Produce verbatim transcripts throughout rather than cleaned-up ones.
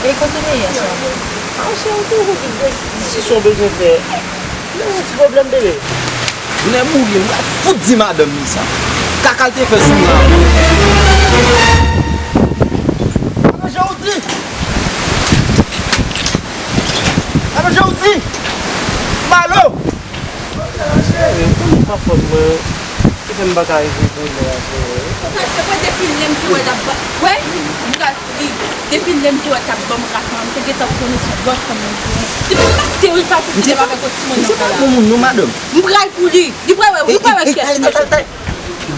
E kote w te ye yè swa? A, cheri, ou toujou gen de disisyon w bezwen fè. Lè yon ti pwoblèm, bebe. Nèboulye, m pral fout di madanm li sa. Kaka l te fè sou mwen ankò. Alò, Jewouti! Alò, Jewouti! Malo! Ou konnen pa fòt mwen ki fè m pa ka rive bonè a, cheri. Ou ka se mwen depi lè m te wè l ap ba-, wè, m pral pou li. Depi lè m te wè l t ap ban m rat la, m te gentan konnen se yon lòt fanm li te wè. Depi maten, wi, l pa fout leve avèk yon timoun nan kay la. Bon moun non, madanm. M pral pou li. Li pral wè, li pral wè kiyès li mete.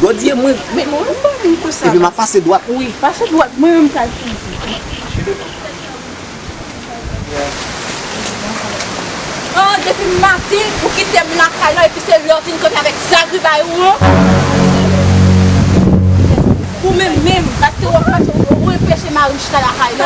Gòdye mwen. Men mwen, m pa vin pou sa. Epi m ap pase dwat. Wi, pase dwat. Mwen menm, m pral pou li. Oh, depi maten, ou kite m lakay la, epi se lè w vin kanpe avèk zagri bay ou an. Ou menm menm, paske w ap mache, ou, ou anpeche mari m chita lakay la.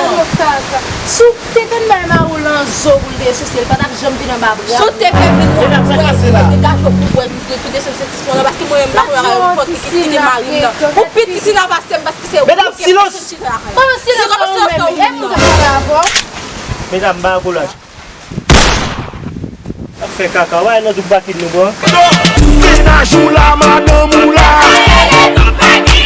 Si w te konn bay mari w lanzo pou l te souse, l pa t ap janm vin anba bra m. Si w te fè vin wè, degaje w pou w wè, m te desann se ti sou la, paske mwen menm m pa konn fòs ki kite mari m nan. Ou pi ti nan pase m, paske se ou ki anpeche m chita lakay la. Kòman silans sa ou menm? E pou w ta pale avè w? Medam, ba akoulaj. Ap fè kaka, w a nan tout bakin nou pran. Mennaj ou la, madanm ou la.